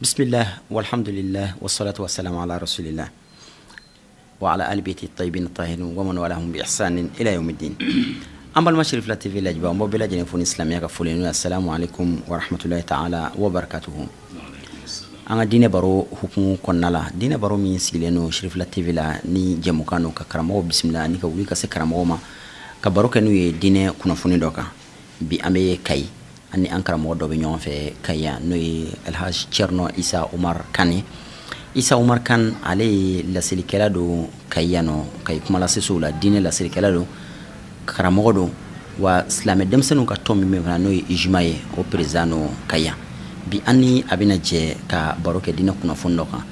Bismillah walhamdulillah wassalatu wassalamu ala rasulillah wa ala ali baiti tayyibin tahirin wa man walahum bi ihsanin ila yawmiddin. An balima Cherifla TV lajɛbaa, an b'aw bɛɛ lajɛlen fo ni silamɛya ka foli n'o ye assalamu alaikum wa rahmatullahi ta'ala wa barakatuhu. An ka diinɛ baro hukumu kɔnɔna la, diinɛ baro min sigilen don Cherifla TV la ni jɛmukan don ka karamɔgɔw bisimila ani ka wuli ka se karamɔgɔw ma ka baro kɛ n'u ye diinɛ kunnafoni dɔ kan. Bi an bɛ Kayi, ani an karamɔgɔ dɔ bɛ ɲɔgɔn fɛ Kayi yan, n'o ye Alhaji Thierno Issa Oumar Kane. Issa Oumar Kane, ale ye laselikɛla don Kayi yan nɔ, Kayi kumalasesow la, diinɛ laselikɛla don, karamɔgɔ don, wa silamɛ denmisɛnninw ka tɔn min bɛ fana, n'o ye UJMA ye, o président don Kayi yan. Bi an ni a bɛna jɛ ka baro kɛ diinɛ kunnafoni dɔ kan.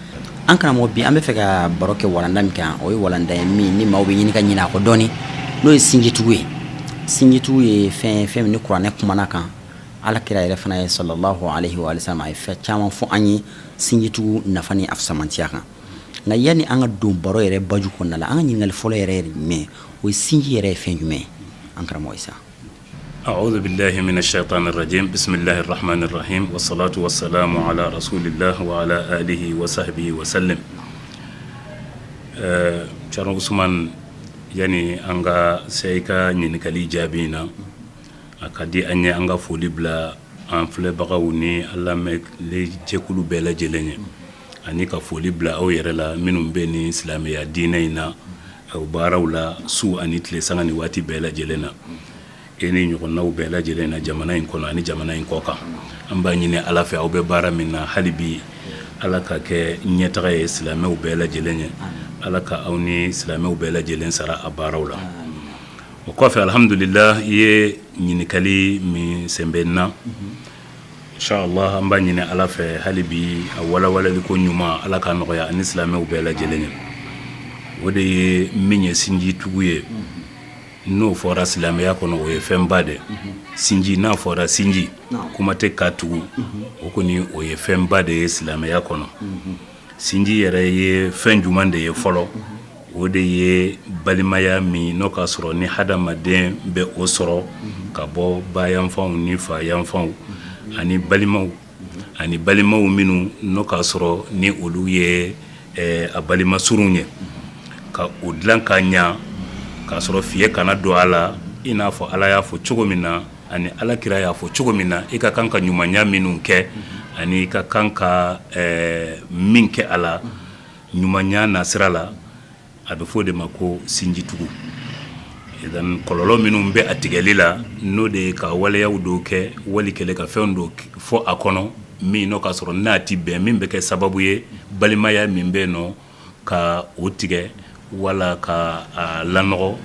An karamɔgɔ, bi an bɛ fɛ ka baro kɛ walanda min kan, o ye walanda ye min ni maaw bɛ ɲini ka ɲinɛ a kɔ dɔɔni, n'o ye sinjitugu ye. Sinjitugu ye fɛn fɛn min ni kuranɛ kumana kan, ala kira yɛrɛ fana ye sallallahu alaihi wa sallam, a ye fɛn caman fɔ an ye sinjitugu nafa ni a fisamantiya kan. Nka yanni an ka don baro yɛrɛ baju kɔnɔna la, an ka ɲininkali fɔlɔ yɛrɛ ye jumɛn? O ye sinji yɛrɛ ye fɛn jumɛn ye, an karamɔgɔ Isa? أعوذ بالله من الشيطان الرجيم بسم الله الرحمن الرحيم والصلاة والسلام على رسول الله وعلى آله وصحبه وسلم. Thierno Ousmane, yani an ka se i ka ɲininkali jaabi in na, a ka di an ye an ka foli bila an filɛbagaw ni an lamɛnli jɛkulu bɛɛ lajɛlen ye, ani ka foli bila aw yɛrɛ la minnu bɛ ni silamɛya diinɛ in na o baaraw la su ani tile, sanga ni waati bɛɛ lajɛlen na, e ni ɲɔgɔnnaw bɛɛ lajɛlen na jamana in kɔnɔ ani jamana in kɔ kan. An b'a ɲini Ala fɛ, aw bɛ baara min na hali bi, Ala ka kɛ ɲɛtaga ye silamɛw bɛɛ lajɛlen ye, Ala ka aw ni silamɛw bɛɛ lajɛlen sara a baaraw la. O kɔfɛ, alhamdulillah, i ye ɲininkali min sɛnbɛ na, inshallah an b'a ɲini Ala fɛ hali bi, a walawalali ko ɲuman, Ala ka nɔgɔya ani silamɛw bɛɛ lajɛlen ye. O de ye min ye sinjitugu ye, n'o fɔra silamɛya kɔnɔ, o ye fɛnba de. Sinji, n'a fɔra sinji, kuma tɛ ka tugu, o kɔni o ye fɛnba de ye silamɛya kɔnɔ. Sinji yɛrɛ ye fɛn jumɛn de ye fɔlɔ? O de ye balimaya min n'o k'a sɔrɔ ni hadamaden bɛ o sɔrɔ ka bɔ bayanfanw ni fayanfanw ani balimaw, ani balimaw minnu n'o k'a sɔrɔ ni olu ye a balima surun ye, ka o dilan ka ɲa k'a sɔrɔ fiɲɛ kana don a la, i n'a fɔ Ala y'a fɔ cogo min na ani Ala kira y'a fɔ cogo min na, i ka kan ka ɲumanya minnu kɛ ani i ka kan ka min kɛ a la ɲumanya nasira la. A bɛ fɔ o de ma ko sinjitugu. Idan kɔlɔlɔ minnu bɛ a tigɛli la, n'o de ye ka waleyaw dɔw kɛ, wali kɛlɛ ka fɛn dɔ fɔ a kɔnɔ min n'o k'a sɔrɔ n'a ti bɛn, min bɛ kɛ sababu ye balimaya min bɛ yen nɔ ka o tigɛ wala ka a lanɔgɔ,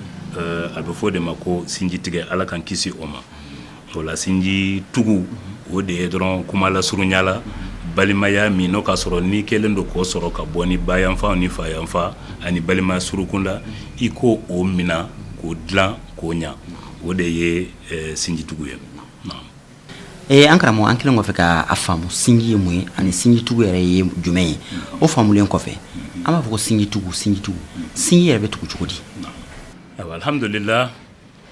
a bɛ fɔ o de ma ko sinji tigɛ. Ala k'an kisi o ma. O la, sinji tugu, o de ye dɔrɔn kuma lasurunya la, balimaya min n'o k'a sɔrɔ n'i kɛlen don k'o sɔrɔ ka bɔ ni bayanfan ni fayanfan ani balima surukunda, i k'o o minɛ k'o dilan k'o ɲa, o de ye sinjitugu ye. An karamɔgɔ, an kɛlen kɔfɛ k'a faamu sinji ye mun ye ani sinjitugu yɛrɛ ye jumɛn ye, o faamulen kɔfɛ, an b'a fɔ ko sinjitugu, sinjitugu, sinji yɛrɛ bɛ tugu cogo di? Alhamdulillah,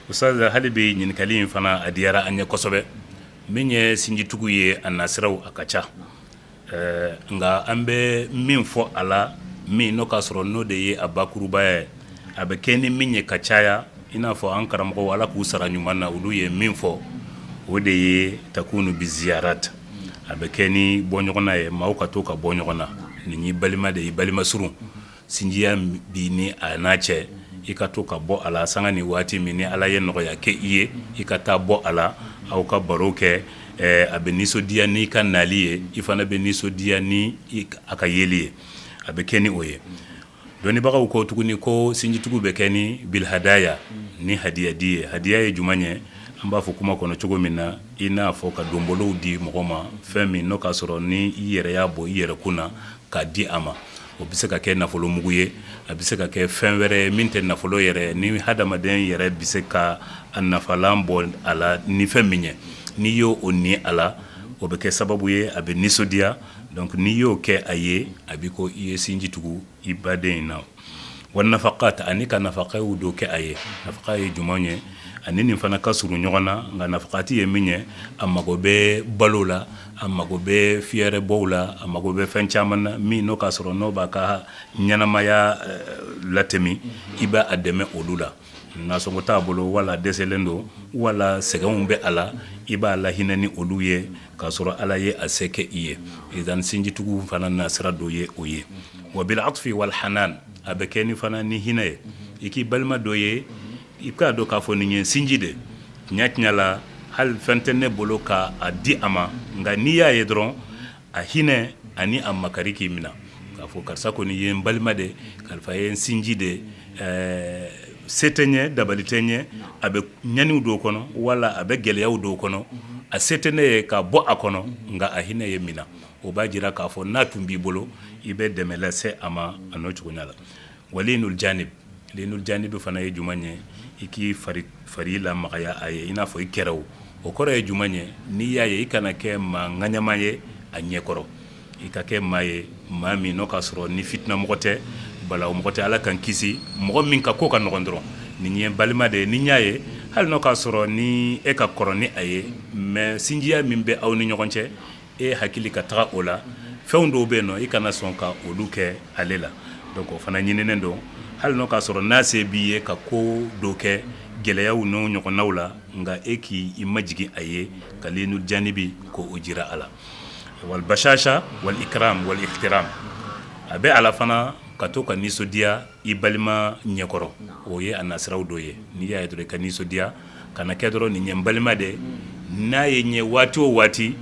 ustaz, hali bi ɲininkali in fana a diyara an ye kosɛbɛ. Min ye sinjitugu ye, a nasiraw a ka ca, nka an bɛ min fɔ a la, min n'o k'a sɔrɔ n'o de ye a bakurubaya ye, a bɛ kɛ ni min ye ka caya, i n'a fɔ an karamɔgɔw, Ala k'u sara ɲuman na, olu ye min fɔ, o de ye takunu bi ziyarat, a bɛ kɛ ni bɔ ɲɔgɔn ye, maaw ka to ka bɔ ɲɔgɔn na. Nin y'i balima de ye, balima surun, sinjiya bi ni a n'a cɛ, i ka to ka bɔ a la sanga ni waati min ni Ala ye nɔgɔya kɛ i ye, i ka taa bɔ a la, aw ka baro kɛ. A bɛ nisɔndiya n'i ka nali ye, i fana bɛ nisɔndiya ni a ka yeli ye. A bɛ kɛ ni o ye. Dɔnnibagaw ko tuguni ko sinjitugu bɛ kɛ ni bilhadaya, ni hadiya di ye. Hadiya ye jumɛn ye? An b'a fɔ kuma kɔnɔ cogo min na, i n'a fɔ ka donbolow di mɔgɔ ma, fɛn min n'o k'a sɔrɔ ni i yɛrɛ y'a bɔ i yɛrɛ kun na k'a di a ma. O bɛ se ka kɛ nafolo mugu ye, a bɛ se ka kɛ fɛn wɛrɛ ye min tɛ nafolo yɛrɛ, ni hadamaden yɛrɛ bɛ se ka a nafalan bɔ a la ni fɛn min ye, n'i y'o o ni a la, o bɛ kɛ sababu ye a bɛ nisɔndiya. Donc n'i y'o kɛ a ye, a bɛ ko i ye sinji tugu i baden in na. Wa nafaqat, ani ka nafaqaw dɔ kɛ a ye. Nafaqa ye jumɛn ye? Ani nin fana ka surun ɲɔgɔn na, nka nafaqati ye min ye, a mago bɛ balo la, a mago bɛ fiyɛrɛbɔw la, a mago bɛ fɛn caman na min n'o k'a sɔrɔ n'o b'a ka ɲɛnamaya latɛmɛ, i b'a a dɛmɛ olu la. Nasɔngɔ t'a bolo, wala dɛsɛlen don, wala sɛgɛnw bɛ a la, i b'a lahinɛ ni olu ye k'a sɔrɔ Ala ye a se kɛ i ye. Idan sinjitugu fana nasira dɔ ye o ye. Wa bil atfi wal hanan, a bɛ kɛ ni fana ni hinɛ ye. I k'i balima dɔ ye, i k'a dɔn k'a fɔ nin ye sinji de tiɲɛ tiɲɛ la, hali fɛn tɛ ne bolo ka a di a ma, nka n'i y'a ye dɔrɔn a hinɛ ani a makari k'i minɛ k'a fɔ karisa kɔni ye n balima de, karisa ye n sinji de, se tɛ n ye, dabali tɛ n ye, a bɛ ɲaniw dɔw kɔnɔ wala a bɛ gɛlɛyaw dɔw kɔnɔ, a se tɛ ne ye ka bɔ a kɔnɔ, nka a hinɛ ye minɛ. O b'a jira k'a fɔ n'a tun b'i bolo, i bɛ dɛmɛ lase a ma a n'o cogoya la. Wa linul janib, linul janib fana ye jumɛn ye? I k'i fari lamagaya a ye, i n'a fɔ i kɛrɛw. O kɔrɔ ye jumɛn ye? N'i y'a ye, i kana kɛ maa ŋaɲama ye a ɲɛkɔrɔ, i ka kɛ maa ye, maa min n'o k'a sɔrɔ ni fitinamɔgɔ tɛ, balawu mɔgɔ tɛ, Ala k'an kisi, mɔgɔ min ka ko ka nɔgɔn dɔrɔn. Nin ye balima de ye, ni y'a ye, hali n'o k'a sɔrɔ ni e ka kɔrɔ ni a ye, mais sinjiya min bɛ aw ni ɲɔgɔn cɛ, e hakili ka taga o la. Fɛnw dɔw bɛ yen nɔ, i kana sɔn ka olu kɛ ale la. Donc o fana ɲininen don, hali n'o k'a sɔrɔ n'a se b'i ye ka ko dɔ kɛ gɛlɛyaw n'o ɲɔgɔnnaw la, nka e k'i majigin a ye, ka linul janibi ko o jira a la. Wal bashasha wal ikram wal ihtiram, a bɛ a la fana ka to ka nisɔndiya i balima ɲɛkɔrɔ. O ye a nasiraw dɔ ye. N'i y'a ye dɔrɔn, i ka nisɔndiya, kana kɛ dɔrɔn nin ye n balima de, n'a ye n ye waati o waati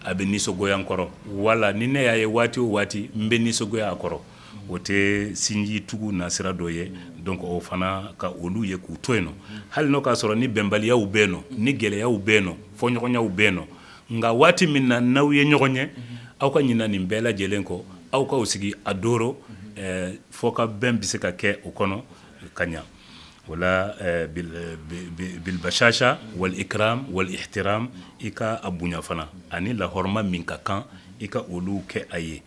a bɛ nisɔngoya n kɔrɔ, wala ni ne y'a ye waati o waati n bɛ nisɔngoya a kɔrɔ, o tɛ sinji tugu nasira dɔ ye. Donc o fana ka olu ye k'u to yen nɔ, hali n'o k'a sɔrɔ ni bɛnbaliyaw bɛ yen nɔ, ni gɛlɛyaw bɛ yen nɔ, fɔɲɔgɔnyaw bɛ yen nɔ, nka waati min na n'aw ye ɲɔgɔn ye, aw ka ɲina nin bɛɛ lajɛlen kɔ, aw k'aw sigi a doro, fɔ ka bɛn bɛ se ka kɛ o kɔnɔ ka ɲa. Wala bilbashasha wal ikram wal ihtiram, i ka a bonya fana ani lahɔrɔma min ka kan, i ka olu kɛ a ye.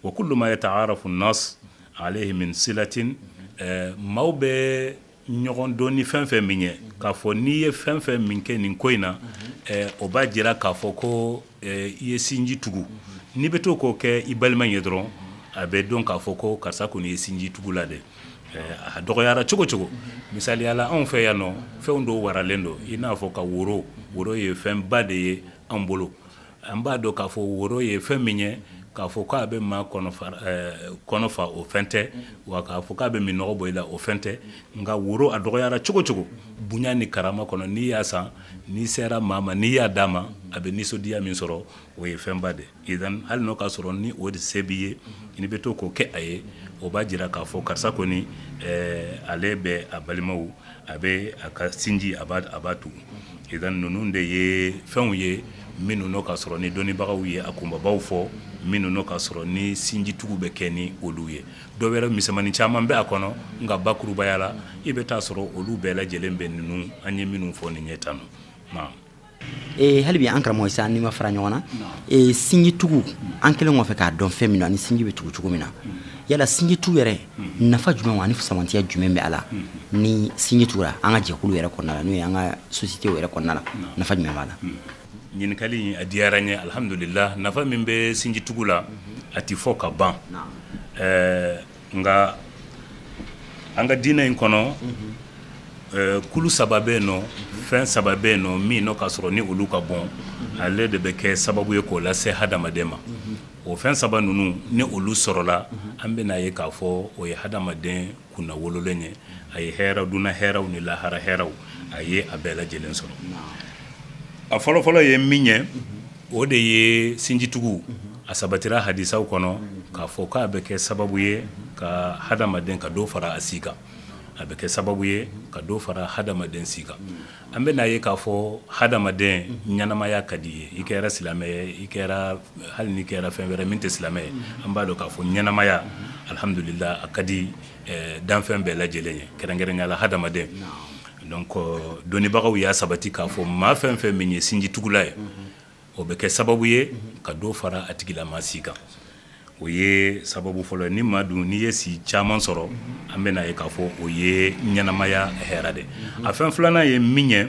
Wa kullu ma yataarafu nas alayhi min silatin, maaw bɛ ɲɔgɔn dɔn ni fɛn fɛn min ye, k'a fɔ n'i ye fɛn fɛn min kɛ nin ko in na, o b'a jira k'a fɔ ko i ye sinji tugu. N'i bɛ to k'o kɛ i balima ye dɔrɔn, a bɛ dɔn k'a fɔ ko karisa kɔni ye sinji tugula de. A dɔgɔyara cogo cogo, misaliya la, anw fɛ yan nɔ, fɛnw dɔw waralen don, i n'a fɔ ka woro. Woro ye fɛnba de ye an bolo. An b'a dɔn k'a fɔ woro ye fɛn min ye, k'a fɔ k'a bɛ maa kɔnɔ fa, o fɛn tɛ, wa k'a fɔ k'a bɛ minnɔgɔ bɔ i la, o fɛn tɛ. Nka woro, a dɔgɔyara cogo cogo, bonya ni karama kɔnɔ, n'i y'a san, n'i sera maa ma, n'i y'a d'a ma, a bɛ nisɔndiya min sɔrɔ, o ye fɛnba de ye. Hali n'o k'a sɔrɔ ni o de se b'i ye, n'i bɛ to k'o kɛ a ye, o b'a jira k'a fɔ karisa kɔni, ale bɛ a balimaw, a bɛ a ka sinji, a b'a tugu. Idan ninnu de ye fɛnw ye minnu n'o k'a sɔrɔ ni dɔnnibagaw ye a kunbabaw fɔ, minnu n'o k'a sɔrɔ ni sinjitugu bɛ kɛ ni olu ye. Dɔw wɛrɛ misɛnmanin caman bɛ a kɔnɔ, nka bakurubaya la, i bɛ taa sɔrɔ olu bɛɛ lajɛlen bɛ ninnu an ye minnu fɔ nin ye tan nɔ. Ee, hali bi an karamɔgɔ Isa, n'i ma fara ɲɔgɔn na, ee, sinjitugu, an kɛlen kɔfɛ k'a dɔn fɛn min na ani sinji bɛ tugu cogo min na, yala sinjitugu yɛrɛ nafa jumɛn ani fisamantiya jumɛn bɛ a la ni sinji tugura an ka jɛkulu yɛrɛ kɔnɔna la, n'o ye an ka société yɛrɛ kɔnɔna la, nafa jumɛn b'a la? Ɲininkali in, a diyara n ye, alhamdulillah. Nafa min bɛ sinjitugu la, a tɛ fɔ ka ban. Ɛɛ, nka an ka diinɛ in kɔnɔ, kulu saba bɛ yen nɔ, fɛn saba bɛ yen nɔ min n'o k'a sɔrɔ ni olu ka bon, ale de bɛ kɛ sababu ye k'o lase hadamaden ma. O fɛn saba ninnu, ni olu sɔrɔla, an bɛna ye k'a fɔ o ye hadamaden kunnawololen ye, a ye hɛrɛ, dunya hɛrɛw ni lahara hɛrɛw, a ye a bɛɛ lajɛlen sɔrɔ. A fɔlɔfɔlɔ ye min ye, o de ye sinjitugu. A sabatira hadisaw kɔnɔ k'a fɔ k'a bɛ kɛ sababu ye ka hadamaden ka dɔ fara a si kan, a bɛ kɛ sababu ye ka dɔ fara hadamaden si kan. An bɛ n'a ye k'a fɔ hadamaden ɲɛnamaya ka di ye, i kɛra silamɛ ye, i kɛra hali n'i kɛra fɛn wɛrɛ min tɛ silamɛ ye, an b'a dɔn k'a fɔ ɲɛnamaya, alhamdulillah, a ka di danfɛn bɛɛ lajɛlen ye, kɛrɛnkɛrɛnya la hadamaden. Donc dɔnnibagaw y'a sabati k'a fɔ maa fɛn fɛn min ye sinjitugula ye, o bɛ kɛ sababu ye ka dɔ fara a tigilama si kan. O ye sababu fɔlɔ ye. Ni maa dun n'i ye si caman sɔrɔ, an bɛna ye k'a fɔ o ye ɲɛnamaya hɛrɛ de. A fɛn filanan ye min ye,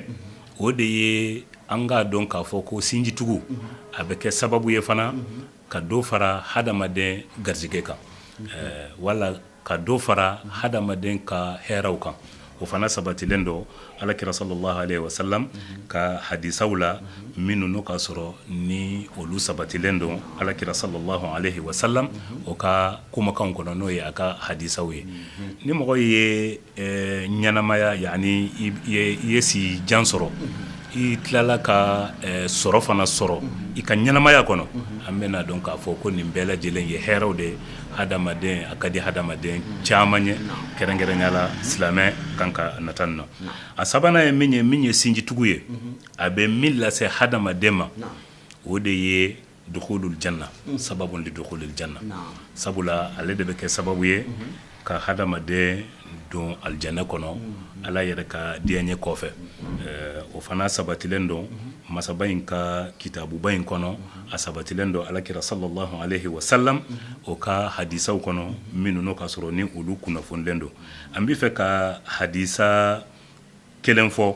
o de ye an k'a dɔn k'a fɔ ko sinjitugu a bɛ kɛ sababu ye fana ka dɔ fara hadamaden garijɛgɛ kan, wala ka dɔ fara hadamaden ka hɛrɛw kan. O fana sabatilen don Alakira sallallahu alaihi wasallam ka hadisaw la, minnu n'o k'a sɔrɔ ni olu sabatilen don Alakira sallallahu alaihi wasallam o ka kumakanw kɔnɔ, n'o ye a ka hadisaw ye. Ni mɔgɔ ye ɲɛnamaya, yani i ye si jan sɔrɔ, i tilala ka sɔrɔ fana sɔrɔ i ka ɲɛnamaya kɔnɔ, an bɛna dɔn k'a fɔ ko nin bɛɛ lajɛlen ye hɛrɛw de ye hadamaden. A ka di hadamaden caman ye, kɛrɛnkɛrɛnya la silamɛ kan ka nata na. A sabanan ye min ye, min ye sinjitugu ye, a bɛ min lase hadamaden ma, o de ye dukhulul janna, sababun li dukhulil janna. Sabula ale de bɛ kɛ sababu ye ka hadamaden don alijana kɔnɔ, Ala yɛrɛ ka diyaɲɛ kɔfɛ. O fana sabatilen don masaba in ka kitabuba in kɔnɔ, a sabatilen don Alakira sallallahu alaihi wasallam o ka hadisaw kɔnɔ, minnu n'o ka sɔrɔ ni olu kunnafonilen don. An bɛ fɛ ka hadisa kelen fɔ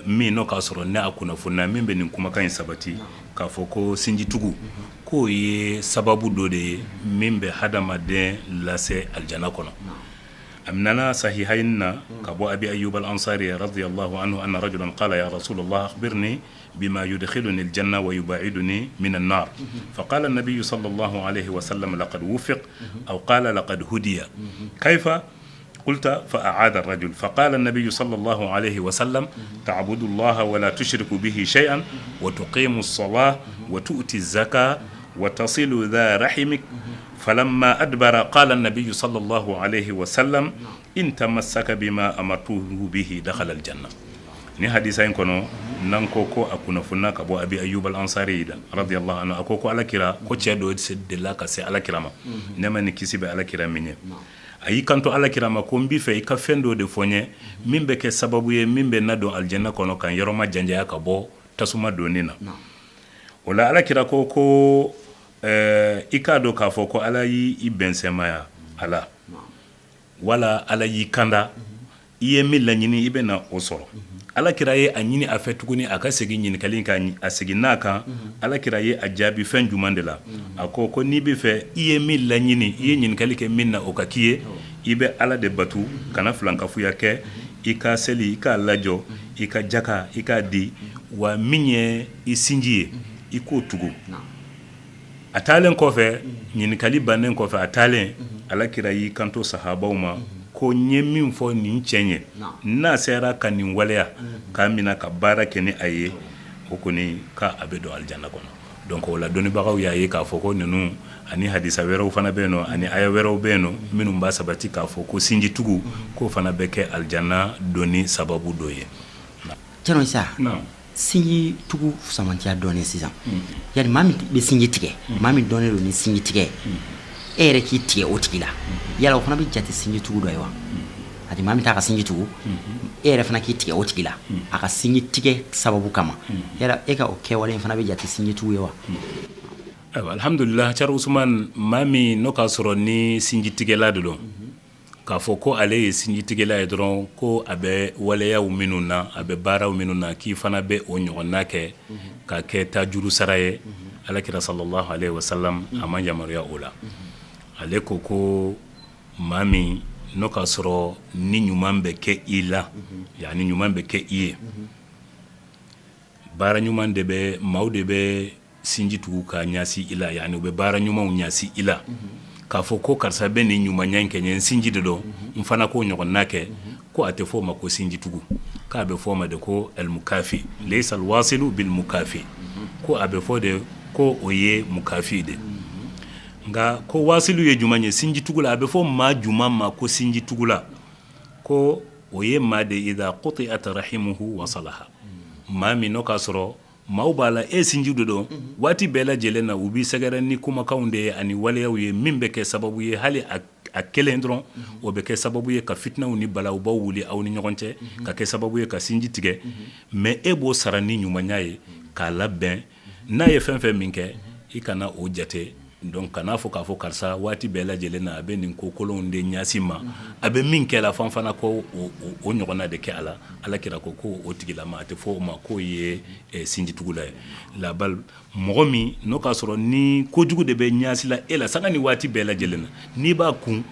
min n'o k'a sɔrɔ ne a kunnafonina, min bɛ nin kumakan in sabati k'a fɔ ko sinjitugu k'o ye sababu dɔ de ye min bɛ hadamaden lase alijana kɔnɔ. A nana sahihayn na ka bɔ Abi Ayyub al-Ansari radiyallahu anhu anna rajulan qala ya Rasulullah akhbirni bima yudkhiluni al-janna wa yubaiduni min an-nar fa qala an-nabiy sallallahu alayhi wa sallam laqad wufiq aw qala laqad hudiya kayfa qulta fa a'ada ar-rajul fa qala an-nabiy sallallahu alayhi wa sallam ta'budu Allah wa la tushriku bihi shay'an wa tuqimu as-salah wa tu'ti az-zakah wa tasilu dha rahimik falamma adbara qala an-nabiy sallallahu alayhi wa sallam in tamassaka bima amartuhu bihi dakhala al-janna. Ni hadisa in kɔnɔ, n'an ko ko a kunnafonina ka bɔ Abi Ayyub al-Ansari radiyallahu anhu, a ko ko Alakira ko cɛ dɔ delila ka se Alakira ma, nɛɛma ni kisi bɛ Alakira min ye. A y'i kanto Alakira ma ko n b'i fɛ i ka fɛn dɔ de fɔ n ye min bɛ kɛ sababu ye min bɛ na don alijana kɔnɔ, ka n yɔrɔ ma janjaya ka bɔ tasuma donni na. O la Alakira ko ko i k'a dɔn k'a fɔ ko Ala y'i bɛnsɛmaya a la, wala Ala y'i kanda, i ye min laɲini i bɛ na o sɔrɔ. Alakira ye a ɲini a fɛ tuguni a ka segin ɲininkali kan. A segin n'a kan, Alakira ye a jaabi fɛn jumɛn de la? A ko ko n'i bɛ fɛ i ye min laɲini, i ye ɲininkali kɛ min na, o ka k'i ye, i bɛ Ala de batu, kana filankafoya kɛ, i ka seli i k'a lajɔ, i ka jaka i k'a di, wa min ye i sinji ye i k'o tugu. A taalen kɔfɛ, ɲininkali bannen kɔfɛ, a taalen, Alakira y'i kanto sahabaw ma ko n ye min fɔ nin cɛ ye, n'a sera ka nin waleya k'a minɛ ka baara kɛ ni a ye, o kɔni k'a bɛ don alijana kɔnɔ. Donc o la dɔnnibagaw y'a ye k'a fɔ ko ninnu ani hadisa wɛrɛw fana bɛ yen nɔ, ani aya wɛrɛw bɛ yen nɔ minnu b'a sabati k'a fɔ ko sinjitugu k'o fana bɛ kɛ alijana donni sababu dɔ ye. Thierno Issa, sinji tugu samantiya dɔɔnin sisan. Yani maa min bɛ sinji tigɛ, maa min dɔnnen don ni sinji tigɛ, e yɛrɛ k'i tigɛ o tigi la, yala o fana bɛ jate sinji tugu dɔ ye wa? Adi maa min t'a ka sinji tugu, e yɛrɛ fana k'i tigɛ o tigi la a ka sinji tigɛ sababu kama, yala e ka o kɛwale in fana bɛ jate sinji tugu ye wa? Ayiwa, alhamdulillah, Thierno Ousmane, maa min n'o k'a sɔrɔ ni sinji tigɛla de don, k'a fɔ ko ale ye sinjitigɛla ye dɔrɔn, ko a bɛ waleyaw minnu na, a bɛ baaraw minnu na, k'i fana bɛ o ɲɔgɔnna kɛ ka kɛ tajuru sara ye, Alakira sallallahu alaihi wasallam a ma yamaruya o la. Ale ko ko maa min n'o k'a sɔrɔ ni ɲuman bɛ kɛ i la, yani ɲuman bɛ kɛ i ye, baara ɲuman de bɛ maaw de bɛ sinji tugu ka ɲasi i la, yani u bɛ baara ɲumanw ɲasi i la, k'a fɔ ko karisa bɛ nin ɲumanya in kɛ n ye, n sinji de don, n fana k'o ɲɔgɔnna kɛ, ko a tɛ fɔ o ma ko sinji tugu, k'a bɛ fɔ o ma de ko almukafi laysa alwasilu bilmukafi, ko a bɛ fɔ de ko o ye mukafi de. Nka ko wasilu ye jumɛn ye sinji tugu la? A bɛ fɔ maa jumɛn ma ko sinji tugula? Ko o ye maa de idha quti'at rahimuhu wasalaha, maa min n'o k'a sɔrɔ maaw b'a la e sinji de don, waati bɛɛ lajɛlen na u b'i sɛgɛrɛ ni kumakanw de ye ani waleyaw ye min bɛ kɛ sababu ye, hali a kelen dɔrɔn o bɛ kɛ sababu ye ka fitinaw ni balawbaw wuli aw ni ɲɔgɔn cɛ, ka kɛ sababu ye ka sinji tigɛ. Mais e b'o sara ni ɲumanya ye k'a labɛn. N'a ye fɛn fɛn min kɛ, i kana o jate Donc kan'a fɔ k'a fɔ karisa waati bɛɛ lajɛlen na a bɛ nin ko kolonw de ɲɛsin ma, a bɛ min kɛ la fo an fana ko o ɲɔgɔnna de kɛ a la. Ala kira ko ko o tigilama, a tɛ fɔ o ma k'o ye sinjitugula ye. Labal mɔgɔ min n'o k'a sɔrɔ ni kojugu de bɛ ɲɛsin e la sanga ni waati bɛɛ lajɛlen na, n'i b'a kun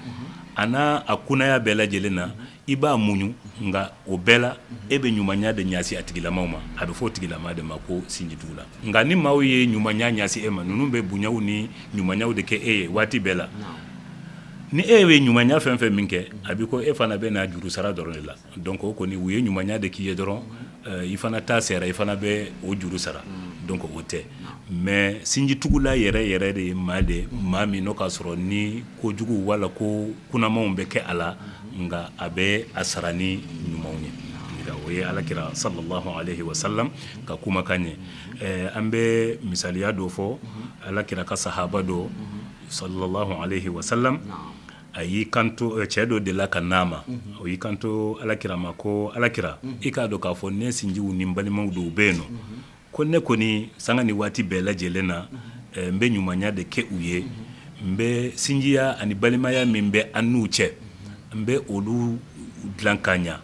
a n'a a kunaya bɛɛ lajɛlen na, i b'a muɲu, nka o bɛɛ la e bɛ ɲumanya de ɲɛsin a tigilamaw ma, a bɛ fɔ o tigilama de ma ko sinjitugula. Nka ni maaw ye ɲumanya ɲɛsin e ma, ninnu bɛ bonyaw ni ɲumanyaw de kɛ e ye waati bɛɛ la, ni e ye ɲumanya fɛn fɛn min kɛ, a bɛ ko e fana bɛ na juru sara dɔrɔn de la. Donc o kɔni u ye ɲumanya de k'i ye dɔrɔn, i fana ta sera, i fana bɛ o juru sara. Donc o tɛ. Mais sinjitugula yɛrɛ yɛrɛ de ye maa de maa min n'o k'a sɔrɔ ni kojugu wala ko kunamanw bɛ kɛ a la, nka a bɛ a sara ni ɲumanw ye. O ye alakira sallallahu alaihi wasallam ka kumakan ye. An bɛ misaliya dɔ fɔ. Alakira ka sahaba dɔ sallallahu alaihi wasallam, a y'i kanto, cɛ dɔ delila ka n'a ma, o y'i kanto alakira ma ko alakira, i k'a dɔn k'a fɔ ne sinjiw ni balimaw dɔw bɛ yen nɔ, ko ne kɔni sanga ni waati bɛɛ lajɛlen na n bɛ ɲumanya de kɛ u ye, n bɛ sinjiya ani balimaya min bɛ an n'u cɛ, n bɛ olu dilan ka ɲa,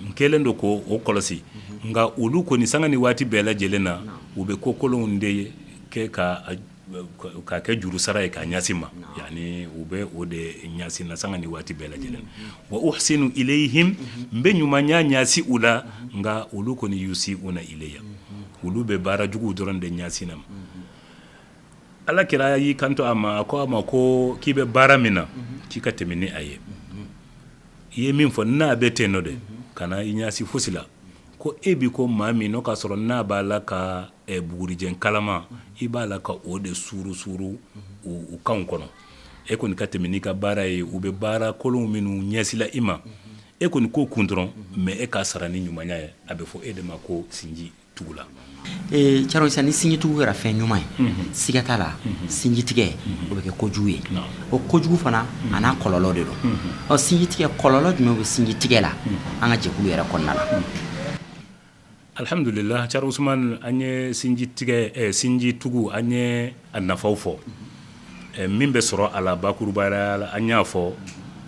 n kɛlen don k'o o kɔlɔsi, nka olu kɔni sanga ni waati bɛɛ lajɛlen na, u bɛ ko kolonw de kɛ ka k'a kɛ juru sara ye k'a ɲɛsin ma, yani u bɛ o de ɲɛsin na sanga ni waati bɛɛ lajɛlen. Wa uhsinu ilayhim, n bɛ ɲumanya ɲɛsin u la, nka olu kɔni yusiuna ilayya, olu bɛ baara juguw dɔrɔn de ɲɛsin na ma. Ala kira y'i kanto a ma, a ko a ma ko k'i bɛ baara min na, k'i ka tɛmɛ ni a ye. I ye min fɔ n'a bɛ ten nɔ dɛ, kana i ɲɛsin fosi la, ko e bi ko maa min n'o k'a sɔrɔ n'a b'a la ka bugurijɛ kalama, i b'a la ka o de suuru suuru u kanw kɔnɔ. E kɔni ka tɛmɛ n'i ka baara ye, u bɛ baara kolon minnu ɲɛsila i ma, e kɔni k'o kun dɔrɔn, mais e k'a sara ni ɲumanya ye. A bɛ fɔ e de ma ko sinji tugula. Cɛrɔ Isa, ni sinjitugu kɛra fɛn ɲuman ye, siga t'a la sinjitigɛ o bɛ kɛ kojugu ye. O kojugu fana a n'a kɔlɔlɔ de don. Ɔ, sinjitigɛ kɔlɔlɔ jumɛn bɛ sinjitigɛ la an ka jɛkulu yɛrɛ kɔnɔna la? Alhamdulillah, Cɛrɔ Usman, an ye sinjitigɛ, sinjitugu, an ye a nafaw fɔ. Min bɛ sɔrɔ a la bakurubaya la, an y'a fɔ,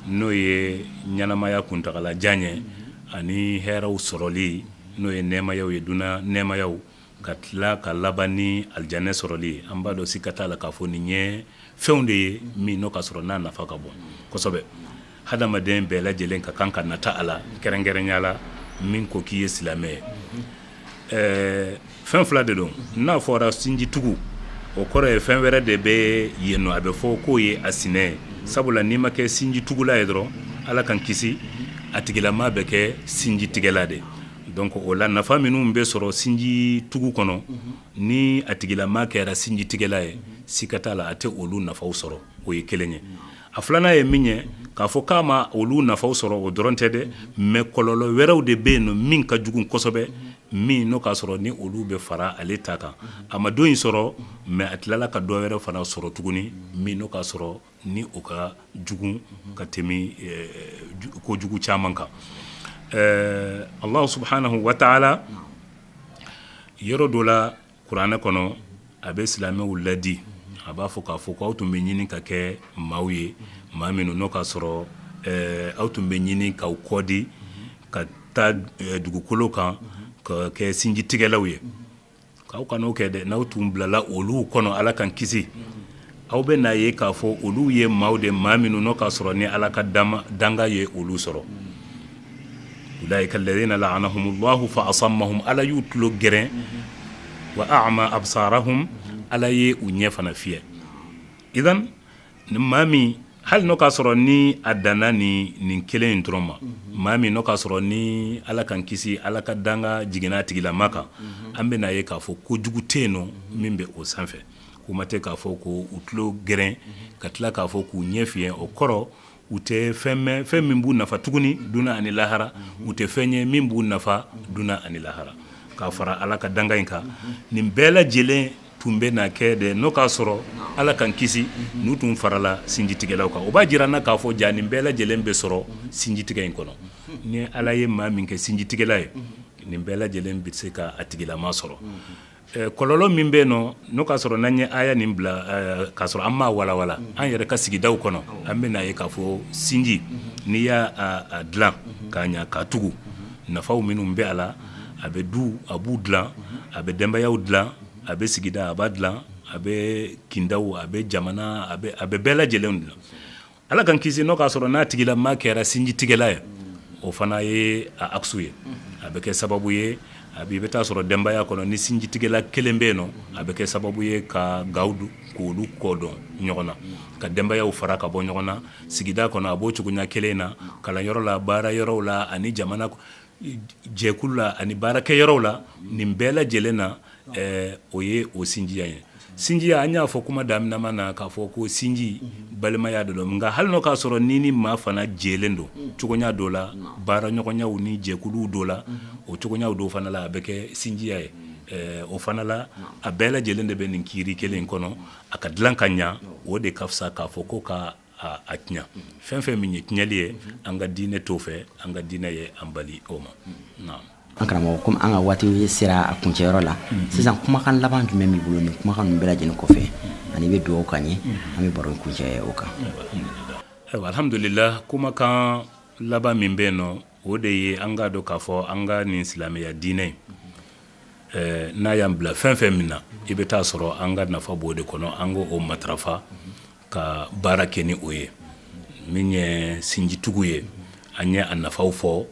n'o ye ɲɛnamaya kuntagalajan ye ani hɛrɛw sɔrɔli, n'o ye nɛɛmayaw ye, dunya nɛɛmayaw, ka tila ka laban ni alijanɛ sɔrɔli ye. An b'a dɔn sika t'a la k'a fɔ nin ye fɛnw de ye min n'o ka sɔrɔ n'a nafa ka bon kosɛbɛ. Hadamaden bɛɛ lajɛlen ka kan ka nata a la, kɛrɛnkɛrɛnya la min ko k'i ye silamɛ ye. Fɛn fila de don. N'a fɔra sinjitugu, o kɔrɔ ye fɛn wɛrɛ de bɛ yen nɔ, a bɛ fɔ k'o ye a sinɛ ye. Sabula n'i ma kɛ sinjitugula ye dɔrɔn, Ala k'an kisi, a tigilama bɛ kɛ sinjitigɛla de. Donc o la, nafa minnu bɛ sɔrɔ sinjitugu kɔnɔ, ni a tigilama kɛra sinjitigɛla ye, sika t'a la a tɛ olu nafaw sɔrɔ. O ye kelen ye. A filanan ye min ye, k'a fɔ k'a ma olu nafaw sɔrɔ, o dɔrɔn tɛ dɛ, mais kɔlɔlɔ wɛrɛw de bɛ yen nɔ min ka jugu kosɛbɛ, min n'o k'a sɔrɔ ni olu bɛ fara ale ta kan. A ma don in sɔrɔ, mais a tilala ka dɔ wɛrɛ fana sɔrɔ tuguni min n'o k'a sɔrɔ ni o ka jugu ka tɛmɛ kojugu caman kan. Allah subhanahu wa ta'ala yɔrɔ dɔ la kuranɛ kɔnɔ, a bɛ silamɛw ladi, a b'a fɔ k'a fɔ k'aw tun bɛ ɲini ka kɛ maaw ye, maa minnu n'o k'a sɔrɔ aw tun bɛ ɲini k'aw kɔ di ka taa dugukolo kan ka kɛ sinjitigɛlaw ye, k'aw kan'o kɛ dɛ. N'aw tun bilala olu kɔnɔ, Ala k'an kisi, aw bɛ n'a ye k'a fɔ olu ye maaw de, maa minnu n'o k'a sɔrɔ ni Ala ka danga ye olu sɔrɔ. Ulaika alladhina la'anahumullahu fa asammahum, Ala y'u tulo gɛrɛn, wa a'ma absarahum, Ala ye u ɲɛ fana fiyɛ. Idan ni maa min, hali n'o k'a sɔrɔ ni a danna ni nin kelen in dɔrɔn ma, maa min n'o k'a sɔrɔ ni Ala k'an kisi, Ala ka danga jiginna a tigilama kan, an bɛ n'a ye k'a fɔ kojugu tɛ yen nɔ min bɛ o sanfɛ. Kuma tɛ k'a fɔ ko u tulo gɛrɛn ka tila k'a fɔ k'u ɲɛ fiyɛ, o kɔrɔ u tɛ fɛn mɛn, fɛn min b'u nafa tuguni dunya ani lahara, u tɛ fɛn ye min b'u nafa dunya ani lahara, k'a fara Ala ka danga in kan. Nin bɛɛ lajɛlen tun bɛ na kɛ de n'o k'a sɔrɔ, Ala k'an kisi, n'u tun farala sinjitigɛlaw kan. O b'a jira n na k'a fɔ ja nin bɛɛ lajɛlen bɛ sɔrɔ sinjitigɛ in kɔnɔ. Ni Ala ye maa min kɛ sinjitigɛla ye, nin bɛɛ lajɛlen bɛ se ka a tigilama sɔrɔ. Kɔlɔlɔ min bɛ yen nɔ, n'o k'a sɔrɔ n'an ye aya nin bila k'a sɔrɔ an m'a walawala an yɛrɛ ka sigidaw kɔnɔ, an bɛna ye k'a fɔ sinji, n'i y'a dilan k'a ɲa k'a tugu, nafaw minnu bɛ a la, a bɛ du a b'u dilan, a bɛ denbayaw dilan, a bɛ sigida a b'a dilan, a bɛ kindaw, a bɛ jamana, a bɛ bɛɛ lajɛlen dilan. Ala k'an kisi, n'o k'a sɔrɔ n'a tigilama kɛra sinji tigɛla ye, o fana ye a aksu ye. A bɛ kɛ sababu ye, a i bɛ taa sɔrɔ denbaya kɔnɔ, ni sinji tigɛla kelen bɛ yen nɔ, a bɛ kɛ sababu ye ka gaw k'olu kɔ dɔn ɲɔgɔn na, ka denbayaw fara ka bɔ ɲɔgɔn na sigida kɔnɔ. A b'o cogoya kelen na kalanyɔrɔ la, baara yɔrɔw la, ani jamana jɛkulu la, ani baarakɛ yɔrɔw la, nin bɛɛ lajɛlen na. O ye o sinjiya ye. Sinjiya, an y'a fɔ kuma daminɛma na k'a fɔ ko sinji balimaya de don. Nka hali n'o k'a sɔrɔ ni ni maa fana jɛlen don cogoya dɔ la, baaraɲɔgɔnyaw ni jɛkuluw dɔ la, o cogoyaw dɔw fana la, a bɛ kɛ sinjiya ye. O fana la, a bɛɛ lajɛlen de bɛ nin kiiri kelen in kɔnɔ. A ka dilan ka ɲa, o de ka fisa k'a fɔ ko ka a tiɲɛ. Fɛn fɛn min ye tiɲɛli ye, an ka diinɛ t'o fɛ, an ka diinɛ ye an bali o ma. An karamɔgɔ, komi an ka waati sera a kuncɛyɔrɔ la sisan, kumakan laban jumɛn b'i bolo nin kumakan ninnu bɛɛ lajɛlen kɔfɛ, ani i bɛ dugawu k'an ye, an bɛ baro in kuncɛ o kan? Ayiwa, alhamdulillah, kumakan laban min bɛ yen nɔ, o de ye an k'a dɔn k'a fɔ an ka nin silamɛya diinɛ in, n'a y'an bila fɛn fɛn min na, i bɛ taa sɔrɔ an ka nafa b'o de kɔnɔ. An k'o matarafa ka baara kɛ ni o ye. Min ye sinjitugu ye, an ye a nafaw fɔ.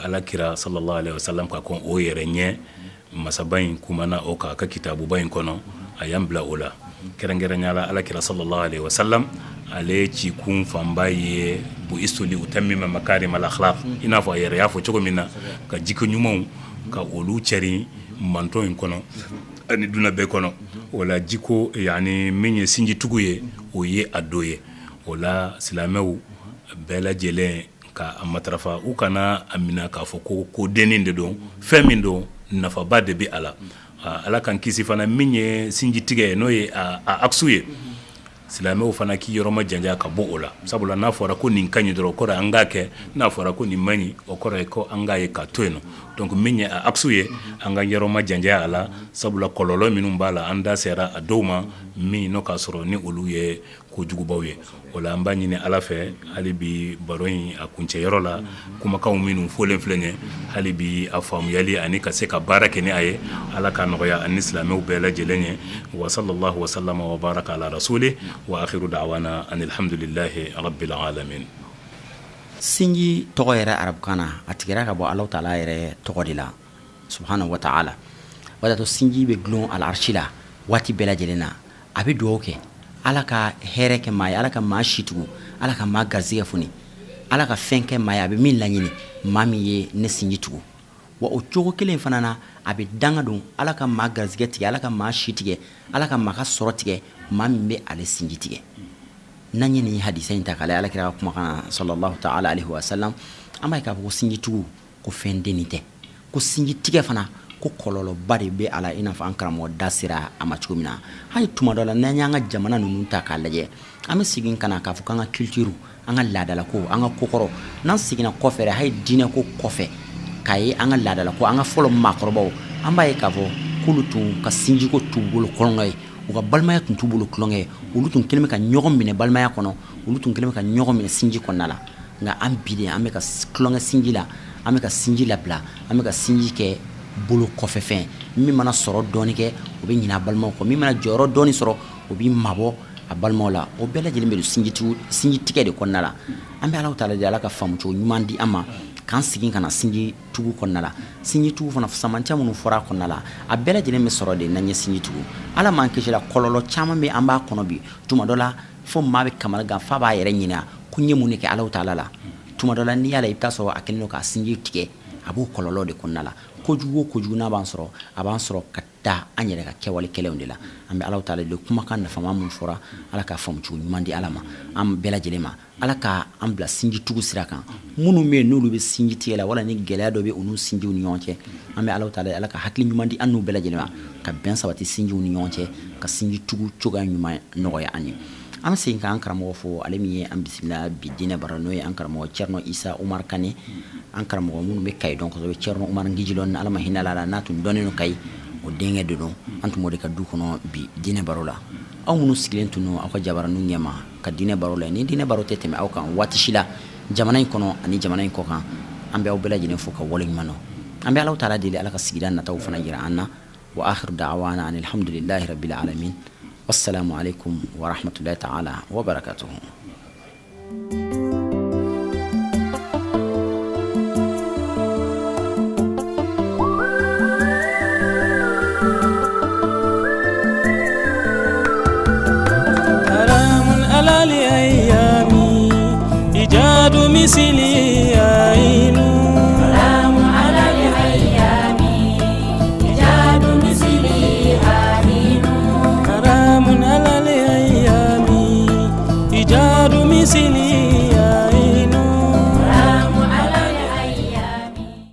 Ala kira sallallahu alaihi wasallam ka kɔn o yɛrɛ ɲɛ, masaba in kumana o kan a ka kitabuba in kɔnɔ, a y'an bila o la. Kɛrɛnkɛrɛnya la, ala kira sallallahu alaihi wasallam, ale cikun fanba ye bu'istu li utammima makarimal akhlaq, i n'a fɔ a yɛrɛ y'a fɔ cogo min na, ka jiko ɲumanw ka olu cɛrin mantɔn in kɔnɔ ani dunan bɛɛ kɔnɔ. O la, jiko yani min ye sinjitugu ye, o ye a dɔ ye. O la, silamɛw bɛɛ lajɛlen ka a matarafa, u kana a minɛ k'a fɔ ko ko dennin de don. Fɛn min don, nafaba de bɛ a la. Ala k'an kisi fana, min ye sinji tigɛ ye, n'o ye a aksu ye, silamɛw fana k'i yɔrɔ majanya ka bɔ o la. Sabula n'a fɔra ko nin ka ɲi dɔrɔn, o kɔrɔ an k'a kɛ. N'a fɔra ko nin man ɲi, o kɔrɔ ye ko an k'a ye ka to yen nɔ. Donc min ye a aksu ye, an ka yɔrɔ majanya a la, sabula kɔlɔlɔ minnu b'a la, an da sera a dɔw ma, min n'o k'a sɔrɔ ni olu ye kojugubaw ye. O la, an b'a ɲini Ala fɛ hali bi, baro in a kuncɛyɔrɔ la, kumakanw minnu fɔlen filɛ ye, hali bi a faamuyali ani ka se ka baara kɛ ni a ye, Ala ka nɔgɔya ani silamɛw bɛɛ lajɛlen ye. Wa sallallahu wa sallama wa baraka ala rasuli wa akhiru da'wana anil hamdulillahi rabbil alamin. Sinji tɔgɔ yɛrɛ arabukan na, a tigɛra ka bɔ Alahu taala yɛrɛ tɔgɔ de la, subhanahu wa ta'ala. O de to sinji bɛ dulon al'arsi la waati bɛɛ lajɛlen na, a bɛ dugawu kɛ Ala ka hɛrɛ kɛ maa ye, Ala ka maa si tugu, Ala ka maa garisɛgɛ foni, Ala ka fɛn kɛ maa ye a bɛ min laɲini, maa min ye ne sinji tugu. Wa o cogo kelen fana na, a bɛ danga don Ala ka maa garisɛgɛ tigɛ, Ala ka maa si tigɛ, Ala ka maa ka sɔrɔ tigɛ, maa min bɛ ale sinji tigɛ. N'an ye nin hadisa in ta k'a lajɛ, Ala kira ka kumakan sallallahu ta'ala alaihi wa sallam, an b'a ye k'a fɔ ko sinji tugu ko fɛn dennin tɛ, ko sinji tigɛ fana, ko kɔlɔlɔba de bɛ a la, i n'a fɔ an karamɔgɔ da sera a ma cogo min na. Hali tuma dɔ la, n'an y'an ka jamana ninnu ta k'a lajɛ, an bɛ segin ka na k'a fɔ k'an ka culture, an ka laadalako, an ka kokɔrɔ, n'an seginna kɔfɛ hali diinɛko kɔfɛ, k'a ye an ka laadalako, an ka fɔlɔ maakɔrɔbaw, an b'a ye k'a fɔ k'olu tun ka sinjiko t'u bolo tulonkɛ ye, u ka balimaya tun t'u bolo tulonkɛ ye. Olu tun kɛlen bɛ ka ɲɔgɔn minɛ balimaya kɔnɔ, olu tun kɛlen bɛ ka ɲɔgɔn minɛ sinji kɔnɔna la. Nka an bi de, an bɛ ka tulonkɛ sinji la, an bɛ ka sinji labila, an bɛ ka sinji kɛ bolo kɔfɛ fɛn. Min mana sɔrɔ dɔɔni kɛ, o bɛ ɲinɛ a balimaw kɔ. Min mana jɔyɔrɔ dɔɔni sɔrɔ, o b'i mabɔ a balimaw la. O bɛɛ lajɛlen bɛ don sinji tigɛ de kɔnɔna la. An bɛ Alahu taala deli, Ala ka faamucogo ɲuman di an ma k'an segin ka na sinji tugu kɔnɔna la. Sinji tugu fana, samantiya minnu fɔra a kɔnɔna la, a bɛɛ lajɛlen bɛ sɔrɔ de n'an ye sinji tugu. Ala m'an kisi la, kɔlɔlɔ caman bɛ an b'a kɔnɔ bi. Tuma dɔ la, fo maa bɛ kamana gan, f'a b'a yɛrɛ ɲininka ko n ye mun de kɛ Alahu taala la. Tuma dɔ la, n'i y'a la, i bɛ taa sɔrɔ a kɛlen don k'a sinji tigɛ, a b'o kɔlɔlɔ de kɔnɔna la. Kojugu o kojugu n'a b'an sɔrɔ, a b'an sɔrɔ ka da an yɛrɛ ka kɛwale kɛlenw de la. An bɛ Alahu taala deli, kumakan nafama min fɔra, Ala ka faamucogo ɲuman di Ala ma an bɛɛ lajɛlen ma. Ala ka an bila sinji tugu sira kan. Minnu bɛ yen n'olu bɛ sinji tigɛ la, wala ni gɛlɛya dɔ bɛ u n'u sinjiw ni ɲɔgɔn cɛ, an bɛ Alahu taala, Ala ka hakili ɲuman di an n'u bɛɛ lajɛlen ma, ka bɛn sabati sinjiw ni ɲɔgɔn cɛ, ka sinji tugu cogoya ɲuman nɔgɔya an ye. An bɛ segin k'an karamɔgɔ fo, ale min ye an bisimila bi diinɛ bara, n'o ye an karamɔgɔ Cɛrinɔ Isa Umar Kane. An karamɔgɔ minnu bɛ Kayi dɔn kosɛbɛ, Cɛrinɔ Umar Ngijilɔn, Ala ma hinɛ la n'a tun dɔnnen don Kayi. o denkɛ de don. An tun b'o de ka du kɔnɔ bi diinɛ baro la. Aw minnu sigilen tun don aw ka jabaraninw ɲɛma ka diinɛ baro la, ni diinɛ baro tɛ tɛmɛ aw kan waati si la jamana in kɔnɔ ani jamana in kɔkan, an bɛ aw bɛɛ lajɛlen fo ka waleɲuman dɔn. An bɛ Alahu taala deli, Ala ka sigida nataw fana jira an na. Wa akhiru da'wana anil hamdulillahi rabbil alamin. Wassalamu alaikum wa rahmatullahi ta'ala wa barakatuhu. Misili.